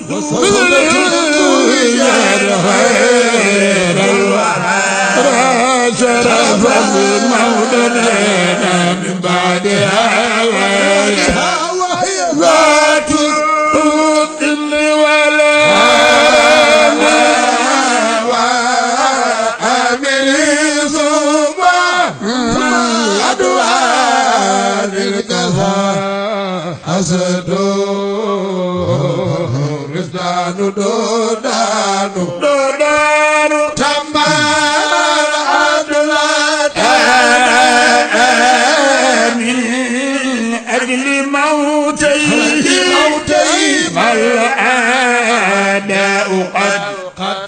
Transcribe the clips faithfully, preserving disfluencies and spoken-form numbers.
وسودة يا خير الورى شرفت مولانا من بعدها وهي ذات الظل والهنا وعامل صبا أدوان الكفا أسد رزدان دودان دودان تمام العدل من أجل موتيه فالأعداء قد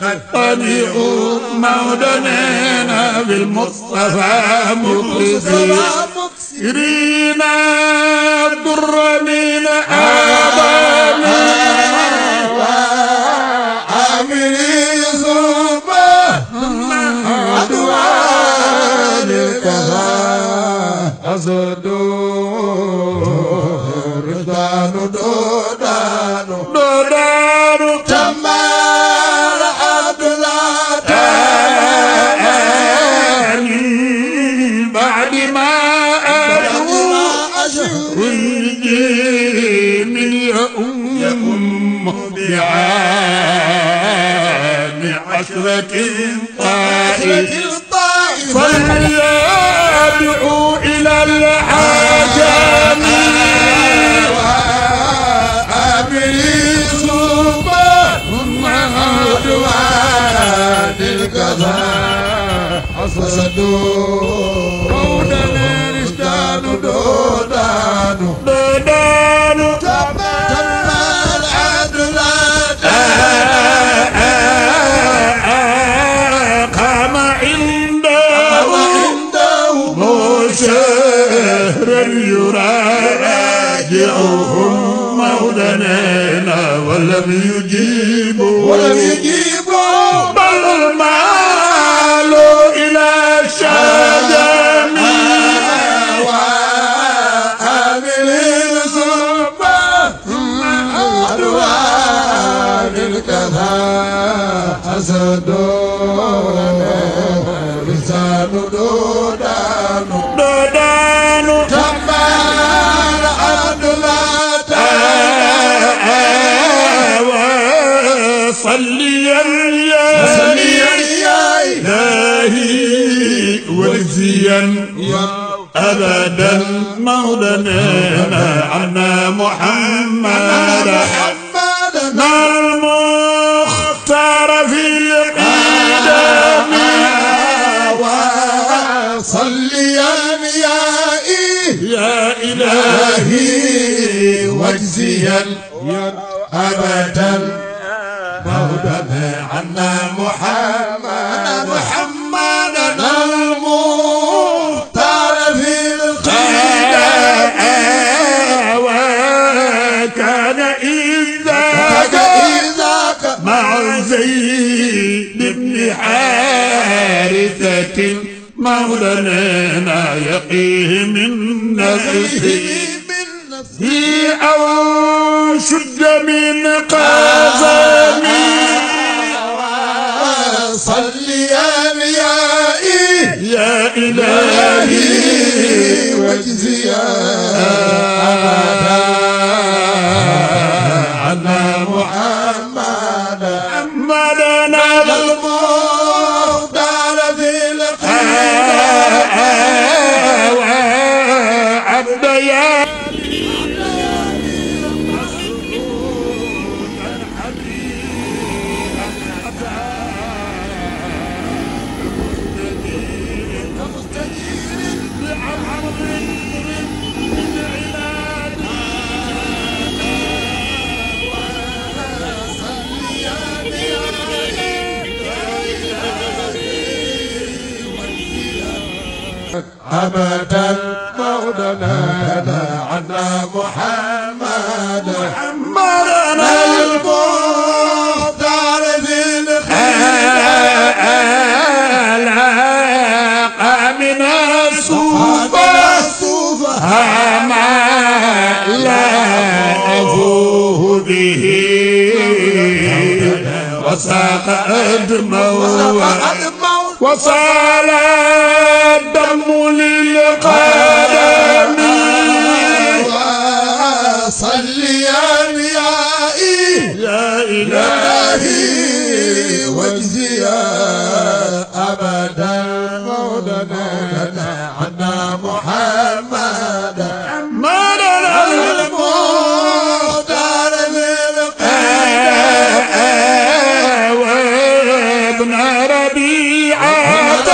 قد طمعوا مولانا بالمصطفى مخلصين سرينا الدر من آدم وعامل صبا أدوان الكفا أسد رزدان دودان دودان تمار عدل من بعد ما أشهر من يوم بعام عشرة طائف فليدعوا إلى العجم وأمر صبا عدوان الكفا أسد مولانا رزدان دودان دودان تمام العدل قام عنده شهرا يراجعهم مولانا ولم يجيبوا ولم يجيبوا بل مالوا إلى الشجم وعامل صبا أدوان الكفا أسد رزدان دودان دودان تمام العدل وصليا يا إلهي واجزيا أبدا مولانا عنا محمدا المختار في القدم وصليا يا إلهي واجزيا أبدا مولانا عنا محمدا محمدا المختار في الخلق وكان إذا مع زيد بن حارثة مولانا يقيه من نفسه أو شد من قزم صليا يا إلهي واجزيا أبدا عنا محمدا محمدا المختار في القيامة عبد يا أبدا مولانا عنا محمد محمدا المختار ذي الخير من الصوفى وساق أدمه وسال الدم للقدم. صليا يا إلهي واجزيا أبدا مولانا عنا محمدا. مدد المختار للقيادة وابن ربيعة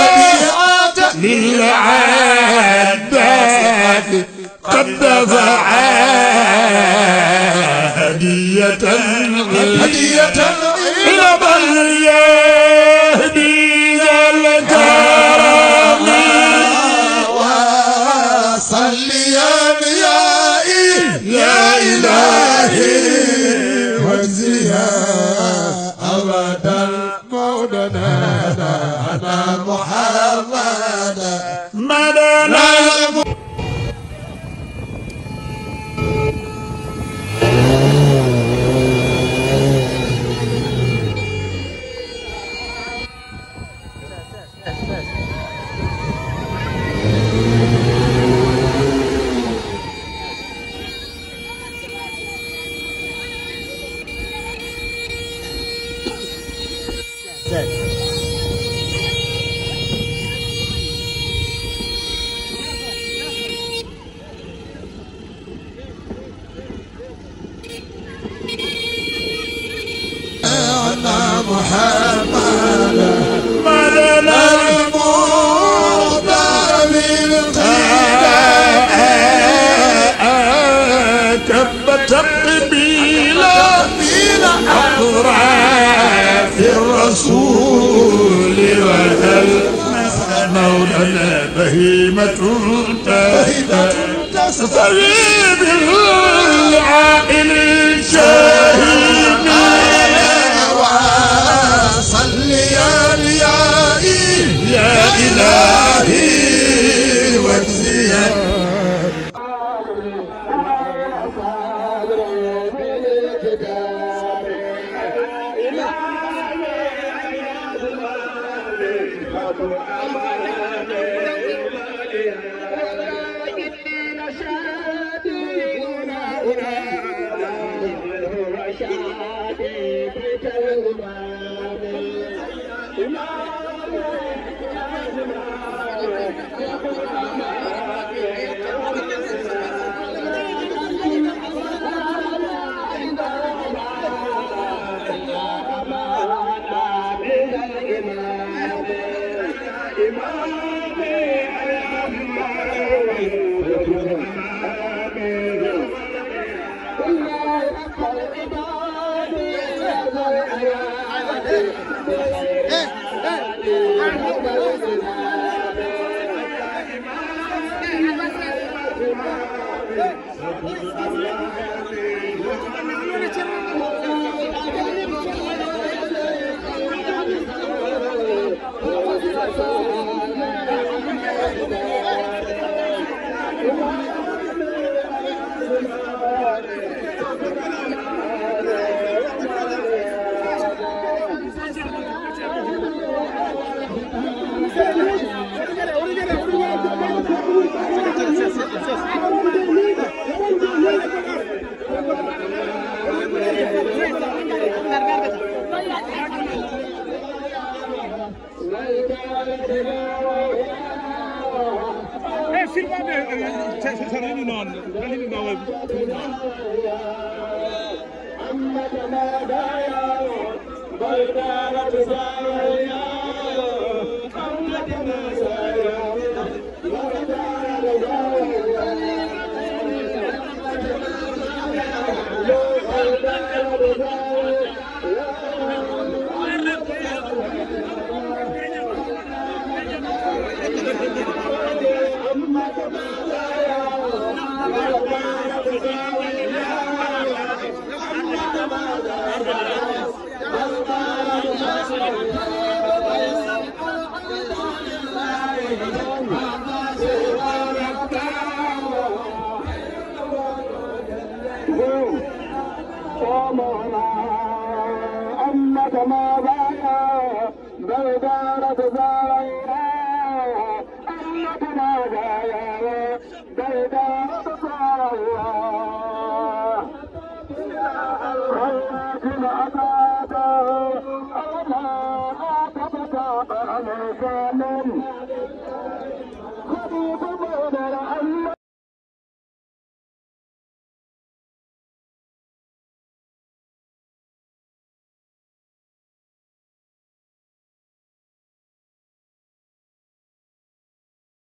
للعداد قد دفع هدية هدية إلى من يهدي ذا الكرم. وصليا يا إلهي واجزيا أبدا مولانا محمدا. مدنا أن محمدا مدنا المختار من قبل كب تقبيل أطراف الرسول وهل مولانا بهيمة تهدى تستوي بالعائل الشاهي. وصليا يا إلهي واجزيا. E filmaaɓe, e, e, so, so, so reeni noon, reeni noon.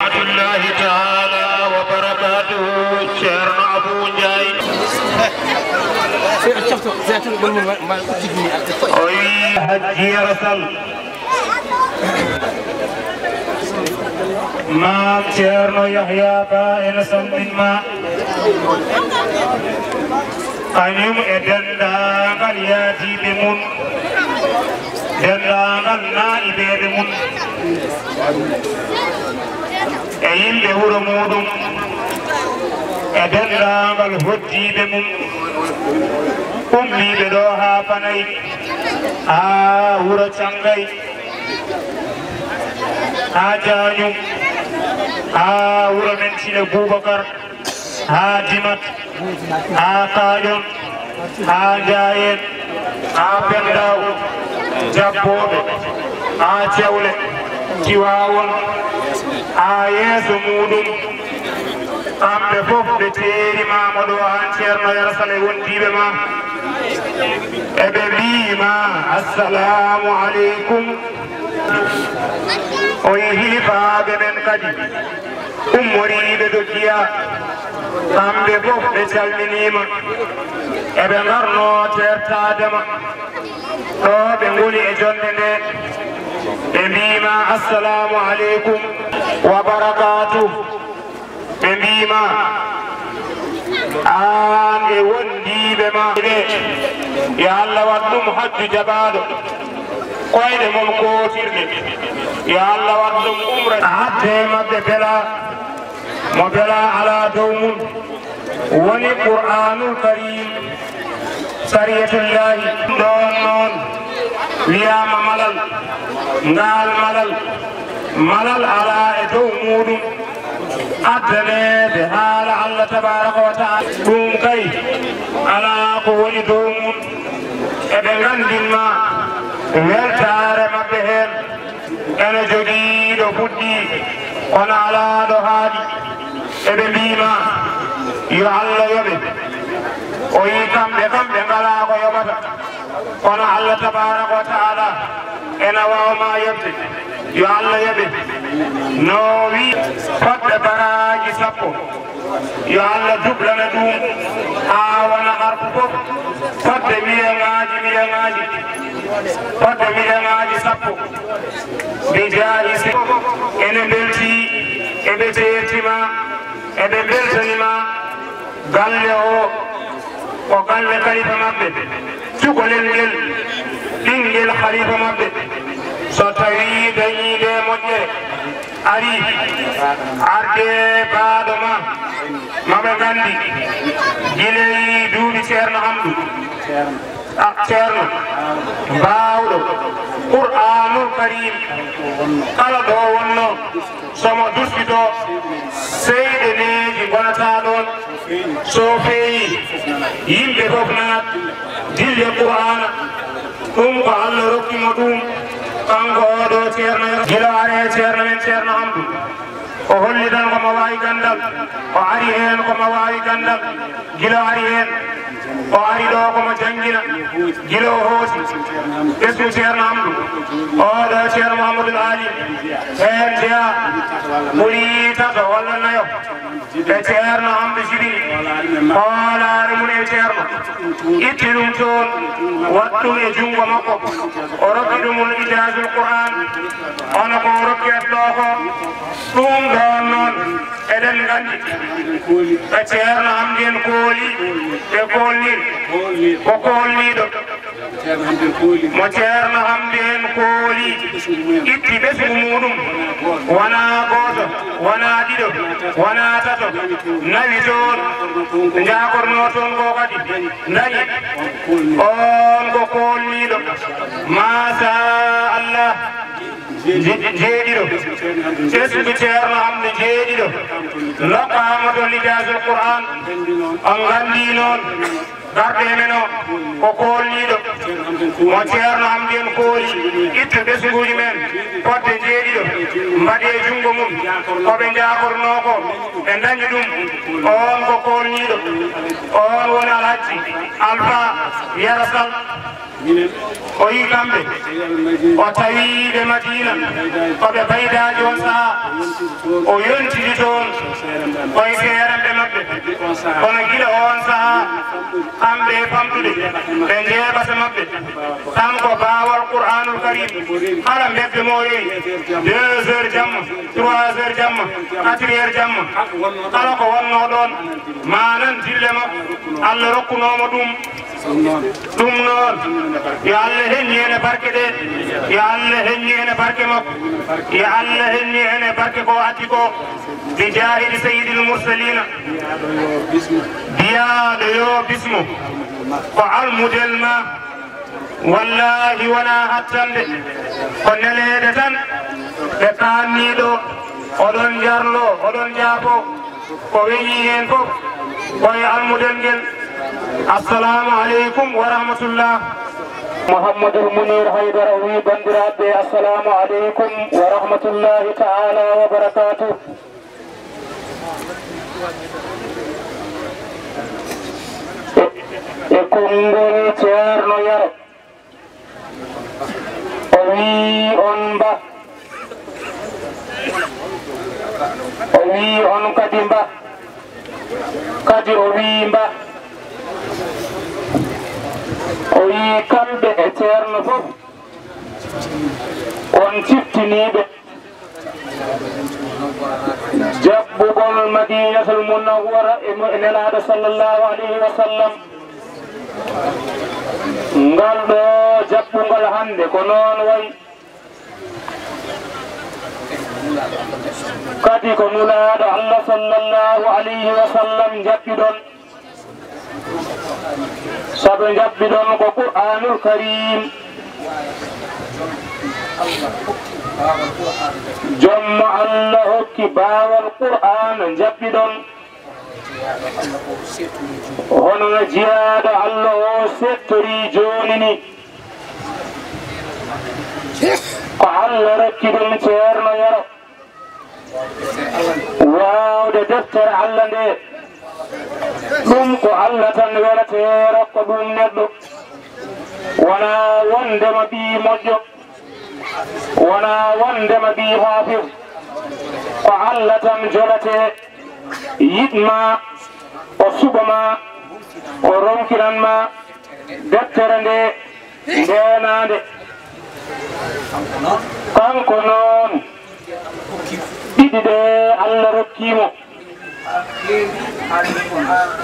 Rahmatullahi taala wa barakatuhu, Ceerno Abu Njaay. O wi Hajji Yero Sall. Maam Ceerno Yahya Ba ene salmin ma. Kañum e denndaangal yaadiiɓe mum, denndaangal naa'ibeeɓe mum, e yimɓe wuro muuɗum, e denndaangal hoɗdiiɓe mum, ummiiɓe ɗo haa Fanay, haa wuro Canngay, haa Jaañum, haa wuro men Cile Buubakar, haa Dimat, haa Kaaƴon, haa Njaayeen, haa Penndaaw, Jabbooɓe, haa Cewle, Tiwaawon, haa yeeso muuɗum. Kamɓe fof ɓe teeri ma mo ɗo, aan Ceerno Yero Sall e wondiiɓe ma. Eɓe mbii ma, "Assalaamu aleykum." O yi hilifaaɓe men kadi ummoriiɓe to Giya, kamɓe fof ɓe calminiima. Eɓe ngarnoo teertaade ma ɗo ɓe ngoni e jonnde nde. Ɓe mbii ma, "Assalaamu aleykum wa barakaatu." Ɓe mbii ma, aan e wondiiɓe ma ɓe, yo Allah waɗ ɗum hajju jaɓaaɗo, koyɗe mon kootirɗe, yo Allah waɗ ɗum umra. Hadde maɓɓe bela, mo bela alaa dow mum, woni Qur'aanul Kariim. Sariyatullaahi ɗoon noon wiyaama malal, ngaal malal, malal alaa e dow muuɗum addaneede haala Allah tabaaraka wa taala. Ɗum kay alaa ko woni dow mum. Eɓe nganndin ma weltaare maɓɓe heen. Ene jogii ɗo fuɗɗii, kono alaa ɗo haaɗi. Eɓe mbii ma, yo Allah yoɓe. O yii kamɓe kam ɓe ngalaa ko yoɓata. Kono Allah tabaaraka wa taala ene waawa ma yoɓde. Yo Allah yoɓe. No wii, fodde baraaji sappo. Yo Allah dublana ɗum haa wona harfu fof fodde miliyonaaji, miliyonaaji, fodde miliyonaaji sappo. Bi jaahi se-, ene mbeltii, eɓe ceerti ma, eɓe mbeltani ma. Galle o ko galle kalifa maɓɓe. Cukalel ngel, ɓinngel halifa maɓɓe, so tawii dañii nde moƴƴere, ari, arde baaɗo ma, maɓe nganndi, gila e duuɓi Ceerno Hamdu, a, Ceerno, baawɗo, Qur'aanul Kariim, kala ɗo wonnoo, so mo duskitoo, seyɗeneeji ngonataa ɗoon. So feeñii, yimɓe fof naat, dille Qur'aana. Ɗum ko Allah rokki mo ɗum, kanko oo ɗoo Ceerno Yero. Gila o ari e Ceerno men Ceerno Hamdu, o holli tan ko mo waawi ganndal, o ari heen ko mo waawi ganndal. Gila o ari heen, o ari ɗo ko mo janngina. Gila o hooti ɓesngu Ceerno Hamdu, oo ɗoo Ceerno Muhammadul Aali, heen jeyaa, ɓuri tato walla nayo. E Ceerno Hamdu Jibi, hoolaare mum e Ceerno, itti ɗum toon, waɗ ɗum e junngo makko. O rokki ɗum Ijaazul Qur'aan, hono ko o rokki en ɗoo ko. Ɗum ɗoon noon, eɗen nganndi, ko Ceerno Hamdu en kooli, ɓe koolnii, ko koolniiɗo. Ceerno Hamdi en Kooli. Mo Ceerno Hamdi en Kooli itti ɓesngu muuɗum. Wonaa gooto, wonaa ɗiɗo, wonaa tato, nawi toon. Njaakornoo toon ko kadi, ndañi. On ko koolniiɗo. Maa shaa Allah. Je-, jeeɗiɗo. Ɓesngu Ceerno Hamdi jeeɗiɗo. Ndokkaama to Lijaasul Qur'aan. On nganndii noon. Garɗo e men o, ko koolniiɗo. Mo Ceerno Hamdi en Kooli, itta ɓesnguuji men, fodde jeeɗiɗo, mbaɗee junngo mum. Ko ɓe njaakornoo ko, ɓe ndañi ɗum. Oon ko koolniiɗo. Oon woni Alhajji Alfa Yero Sal. O yii kamɓe, o tawi ɓe Madiina, ko ɓe baydaaji on sahaa. O yontidi toon, ko e seerenɓe maɓɓe. Kono gila oon sahaa, kamɓe e famɗude, ɓe njeeɓata maɓɓe. Tan ko baawal Qur'aanul Kariim, kala mbedde mo o yehi, deux heures jamma, trois heures jamma, quatre heures jamma, kala ko wonnoo ɗoon, ma nan dille makko, Allah rokkunoo mo ɗum. Ɗum noon, yo Allah heññu heen e barke ɗe, yo Allah heññu heen e barke makko, yo Allah heññu heen e barke ko addi ko, bi jaahidi sayyidil mursaliina. Biyaaɗo yo bismo, ko almudel ma, wallaahi wonaa hattande, ko neleede tan, ɓe kaanniiɗo, oɗon njarlo, oɗon njaafo. Ko weñii heen fof ko e almudel ngel. Assalaamu aleykum wa rahmatullah. Mouhamadul Munir Haydara o wii banndiraaɓe, assalaamu aleykum wa rahmatullahi taala wa barakaatu. E, e konngol Ceerno Yero. O wii on mba. O wii on kadi mba. Kadi o wii mba. O wii kamɓe e Ceerno fof. On ciftiniiɓe. Jaɓɓugol Madinatul Munawwara e mo-, e Nelaaɗo sallallahu alayhi wa sallam. Ngal ɗo jaɓɓungal hannde ko noon wayi. Kadi ko Nulaaɗo Allah sallallahu alayhi wa sallam jaɓɓiɗon. Sabu njaɓɓiɗon ko Qur'aanul Kariim. Joom mo Allah hokki baawal Qur'aana njaɓɓiɗon. Hono no jiyaaɗo Allah o settori jooni ni. Ko Allah rokki ɗum Ceerno Yero. Waawde deftere Allah nde. Ɗum ko Allah tan welatee rokka ɗum neɗɗo. Wonaa wondema ɓii moƴƴo. Wonaa wondema ɓii haafis. Ko Allah tan jolatee, yiɗ ma, o suɓa ma, o ronkinan ma deftere nde, ndeenaande. Kanko noon, ɗiɗi ɗe Allah rokki mo,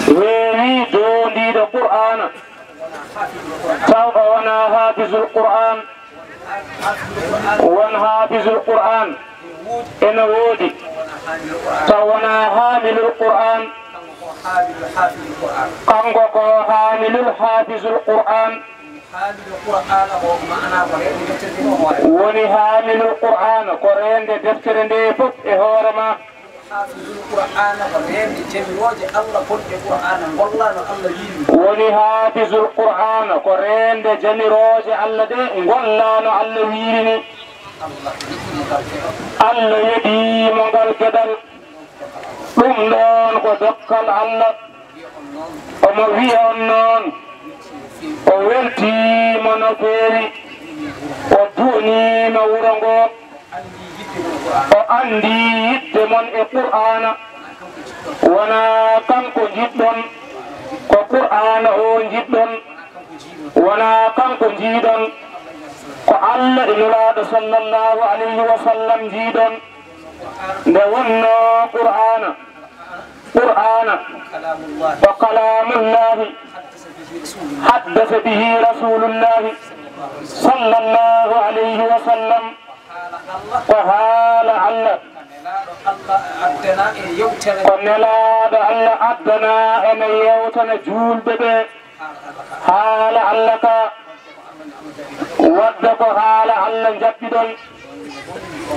heewi doondiiɗo Qur'aana, taw o wonaa haafizul Qur'aan. Won haafizul Qur'aan ene woodi, taw wonaa haamilul Qur'aan. Kanko ko haamilul haafizul Qur'aan. Woni haamilul Qur'aana ko reende deftere nde fof e hoore ma. Haafizul Qur'aana ko reende jamirooje Allah bonɗe Qur'aana ngolla no Allah wiiri. Woni haafizul Qur'aana ko reende jamirooje Allah ɗe ngolla no Allah wiiri ni. Allah yiɗi mo ngal geɗal. Allah yeɗi mo ngal geɗal. Ɗum ɗoon ko dokkal Allah. Omo wiya on noon, o weltiima no feewi, o du'aniima wuro ngo, o anndi yiɗde mon e Qur'aana. Wonaa kanko njiɗɗon, ko Qur'aana o njiɗɗon, wonaa kanko njiiɗon, ko Allah e Nulaaɗo sallallahu alayhi wa sallam njiiɗon. Nde wonnoo Qur'aana, Qur'aana ko kalaamullaahi, حدث به رسول الله صلى الله عليه وسلم, ko haala Allah, ko nelaaɗo Allah addana ene yewtana juulɓe ɓe haala Allah ka, wadde ko haala Allah njaɓɓiɗon.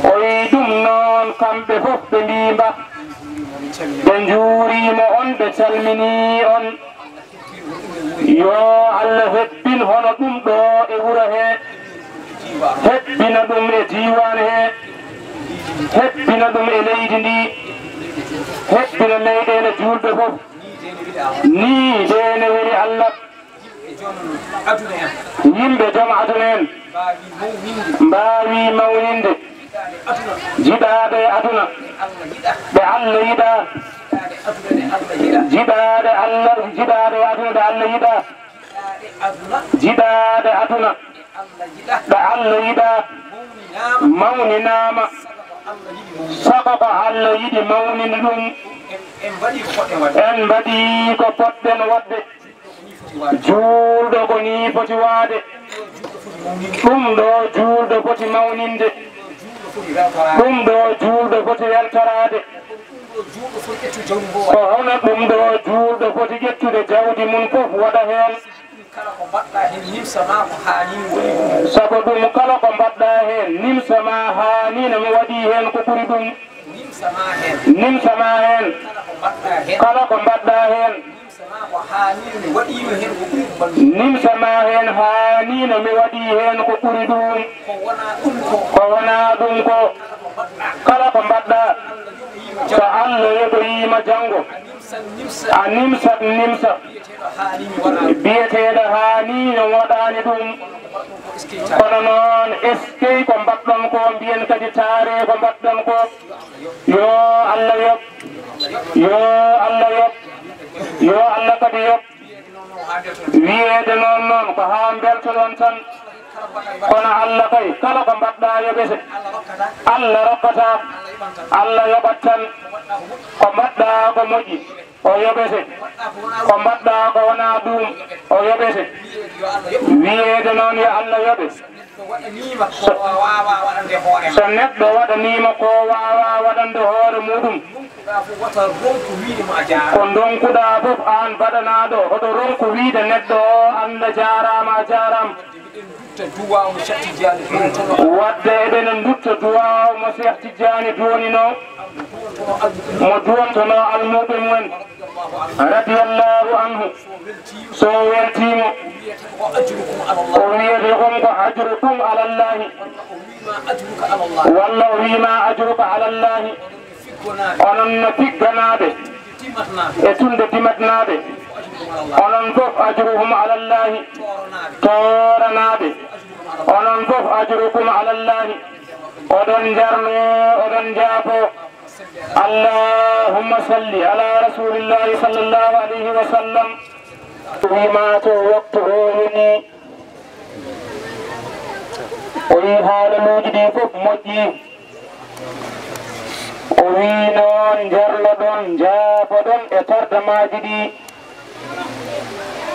O wiyi ɗum noon, kamɓe fof ɓe mbiyi mba, ɓe njuuriima on, ɓe calminii on. Yo Allah hebbin hono ɗum ɗo e wuro he, hebbina ɗum e diiwaan he, hebbina ɗum e leydi ndi, hebbina leyɗeele juulɓe fof. Nii de ne weli Allah. Yimɓe joom aduna en mbaawi mawninde jiɗaaɗo e aduna ɓe Allah yiɗaa. Jiɗaaɗo Allah, jiɗaaɗo e aduna ɓe Allah yiɗaa. Jiɗaaɗo aduna ɓe Allah yiɗaa mawninaama. Sago ko Allah yiɗi mawnina ɗum, en mbaɗi ko poɗɗen waɗde. Juulɗo ko nii foti waade. Ɗum ɗo juulɗo foti mawninde. Ɗum ɗo juulɗo foti weltoraade. Ko hono ɗum ɗo juulɗo foti ƴettude jawdi mum fof waɗa heen. Sabu ɗum kala ko mbaɗɗa heen, nimsa ma haa nii no mi waɗii heen ko ɓuri ɗum. Nimsa ma heen. Kala ko mbaɗɗa heen. Nimsa ma heen haa nii no mi waɗii heen ko ɓuri ɗum. Ko wonaa ɗum ko. Kala ko mbaɗɗa. So Allah yoɓoyiima janngo. A nimsat nimsa. Biyeteeɗo haa nii no woɗaani ɗum. Kono noon, eskey ko mbaɗɗon ko, mbiyen kadi taare ko mbaɗɗon ko. Yo Allah yoɓ, yo Allah yoɓ, yo Allah kadi yoɓ. Wiyeede noon, noon ko haa mbeltoɗon tan. Kono Allah kay, kala ko mbaɗɗa yoɓete. Allah rokkata, Allah yoɓat tan. Ko mbaɗɗa ko moƴƴi, o yoɓete. Ko mbaɗɗa ko wonaa ɗuum, o yoɓete. Wiyeede noon yo Allah yoɓe. So, so neɗɗo waɗaniima ko waawaa waɗande hoore muɗum, ko ndonkuɗaa fof aan mbaɗanaaɗo, hoto ronku wiide neɗɗo o, Allah jaaraama, a jaaraama. Wadde eɗen ndutta duwaaw mo Cheikh Tidiane duwoninoo, mo duwontonoo almuuɓe mumen, radiyallahu anhu. So weltiima, o wiyete on ko ajrukum alallahi, walla o wiima ajruka alallahi. Onon no Figganaaɓe e Tunde Dimatnaaɓe, onon fof ajruhum alallahi. Tooranaaɓe, onon fof ajrukum alallahi. Oɗon njarno, oɗon njaafo. Allahumma salli ala rasulillahi sallallahu alayhi wa sallam. O wiima to waktu o yoni, o yi haalaluuji ɗi fof moƴƴi. O wii noon, njarloɗon, njaafoɗon e tardamaaji ɗi,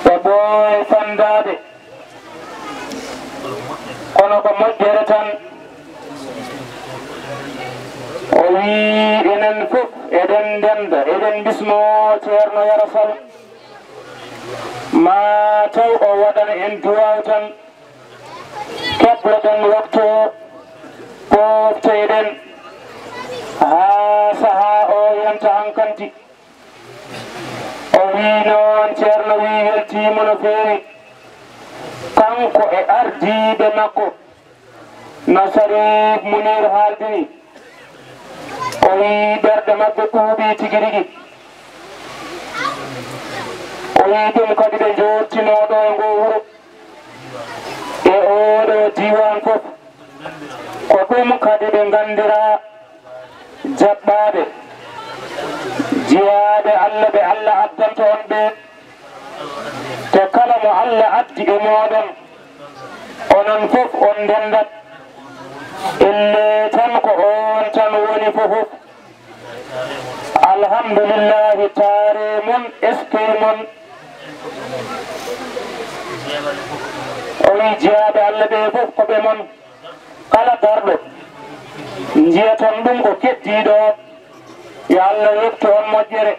ɓe ɓooy fanndaade, kono ko moƴƴere tan. O wii, enen fof eɗen ndennda, eɗen mbismoo Ceerno Yero Sal, maa taw o waɗana en duwaaw tan. Kebloɗen waktu o, poofteyɗen haa sahaa o yonta hankanti. O wii noon, Ceerno wii weltiima no feewi, kanko e ardiiɓe makko, no Sariif Muniir haaldiri. O wii ɓerɗe maɓɓe ɓuuɓii tigi rigi. O wii ɗum kadi ɓe njooɗtinoo ɗo e ngoo wuro. E ooɗoo diiwaan fof, ko ɗum kadi ɓe nganndiraa jaɓɓaaɓe, jiyaaɓe Alla ɓe Alla addanto on ɓe. Te kala mo Alla addi e mooɗon, onon fof on ndenndat, ellee tan ko oon tan woni fof. Alhamdulillahi, taare mon, eskey mon. O wi jiyaaɓe Allah ɓe fof ko ɓe mon. Kala darɗo njiyaton ɗum ko keddiiɗo, yo Allah yoɓtu on moƴƴere,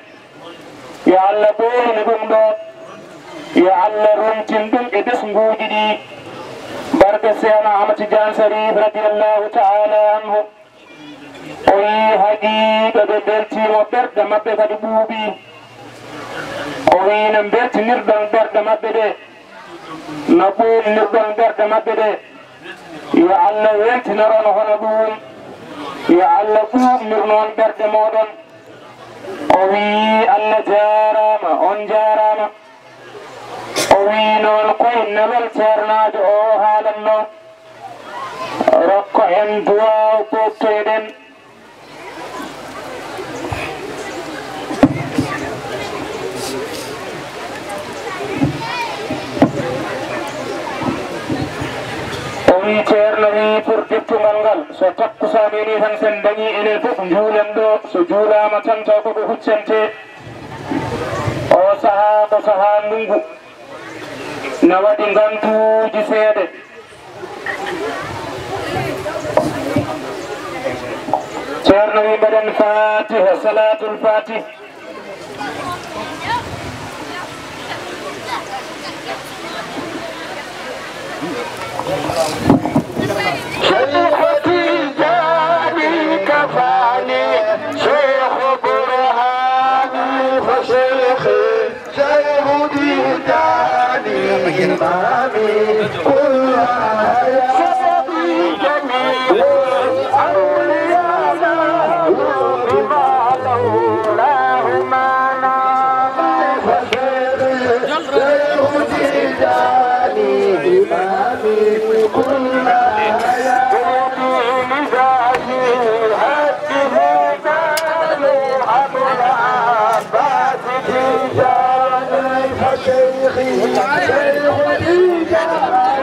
yo Allah ɓooynu ɗum ɗo, yo Allah runtin ɗum e ɓesnguuji ɗi. Barke Seena Ahmad Tidiane Sarif radiyallahu ta'ala anhu. O wi haqiiqa ɓe mbeltiima, ɓerɗe maɓɓe kadi ɓuuɓi. O wi no mbeltinirɗon ɓerɗe maɓɓe ɗe, no ɓuuɓnirɗon ɓerɗe maɓɓe ɗe, yo Allah weltinor on hono ɗum, yo Allah ɓuuɓnir noon ɓerɗe mooɗon. O wi Allah jaaraama, on jaaraama. O wi noon koye nelol ceernaajo o haalanno. Rokko en duwaaw pooɓtoyɗen. O wi ceerno wi pour deftungal ngal, so takkusaan ini tan sen dañi enen fof njuulen ɗo, so juulaama tan taw koko huccante. O sahaa ko sahaa ndungu, na waɗi ngantuuji seeɗa. Ceerno wi mbaɗen Fatiha, Salatul Fatih. شيخ تيجاني كفاني شيخ برهاني فشيخي شيخ تيجاني إمامي كل حياتي جميل أولياء بما لولاه ما نال فشيخي شيخ تيجاني إمامي كل حياتي لذاته هده قالوا أبو العباس تيجاني فشيخي شيخ تيجاني